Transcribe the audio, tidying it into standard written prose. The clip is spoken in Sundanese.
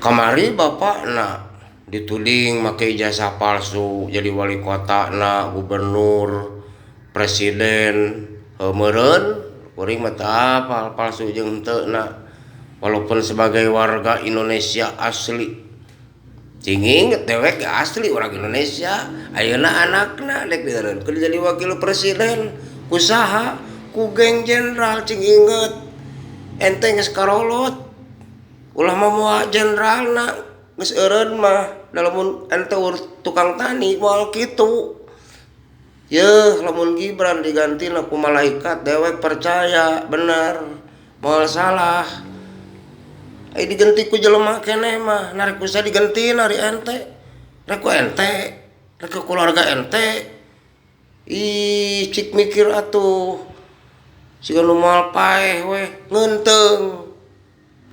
Kamari bapakna dituding make ijazah palsu jadi wali kota na, gubernur, presiden, meureun kuring mah teu apal palsu jeung henteu na. Walaupun sebagai warga Indonesia asli. Cing inget dewek ge asli urang Indonesia, ayeuna anakna dek dieureunkeun jadi wakil presiden ku saha? Ku geng jenderal. Cing inget, ente geus karolot, ulah mamoa jenderalna, geus eureun mah. Da lamun ente tukang tani moal kitu. Yeuh, lamun Gibran digantina ku malaikat, dewek percaya bener, moal salah. Ai diganti ku jelema keneh mah, narek ku saha digantina ari ente? Rek ku ente, rek ku keluarga ente. Ih, cik mikir atuh. Siga nu moal paeh weh, ngeunteung.